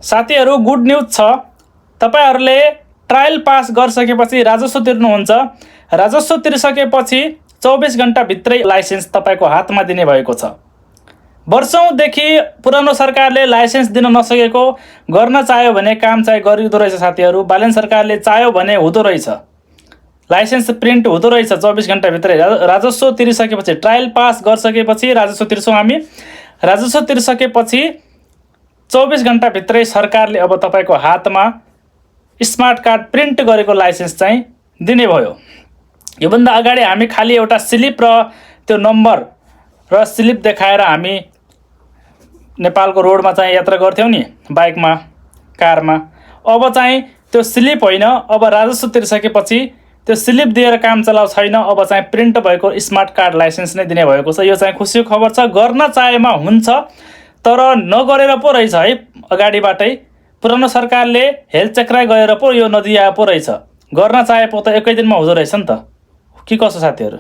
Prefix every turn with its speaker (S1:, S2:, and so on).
S1: साथीहरू, good news छ। तपाईहरूले ट्रायल पास गरिसकेपछि राजस्व तिर्नुहुन्छ। राजस्व तिरिसकेपछि 24 घण्टाभित्रै लाइसेन्स तपाईँको हातमा दिने भएको छ। वर्षौँदेखि पुरानो सरकारले लाइसेन्स दिन नसकेको, गर्न चाह्यो भने काम चाहिँ गरिँदो रहेछ साथीहरू। बालेन सरकारले चाह्यो भने हुँदो रहेछ, लाइसेन्स प्रिन्ट हुँदो रहेछ 24 घण्टाभित्रै। राजस्व तिरिसकेपछि, ट्रायल पास गरिसकेपछि राजस्व तिर्छौँ हामी। राजस्व तिरिसकेपछि 24 घण्टाभित्रै सरकारले अब तपाईँको हातमा स्मार्ट कार्ड प्रिन्ट गरेको लाइसेन्स चाहिँ दिने भयो। योभन्दा अगाडि हामी खालि एउटा स्लिप र त्यो नम्बर र स्लिप देखाएर हामी नेपालको रोडमा चाहिँ यात्रा गर्थ्यौँ नि, बाइकमा, कारमा। अब चाहिँ त्यो स्लिप होइन, अब राजस्व तिरिसकेपछि त्यो स्लिप दिएर काम चलाउ छैन। अब चाहिँ प्रिन्ट भएको स्मार्ट कार्ड लाइसेन्स नै दिने भएको छ। यो चाहिँ खुसीको खबर छ। गर्न चाहेमा हुन्छ, तर नगरेर पो रहेछ है। अगाडिबाटै पुरानो सरकारले हेल्थ चक्राइ गरेर पो यो नदिया पो रहेछ। गर्न चाहे पो त एकै दिनमा हुँदो रहेछ नि त, के कसो साथीहरू?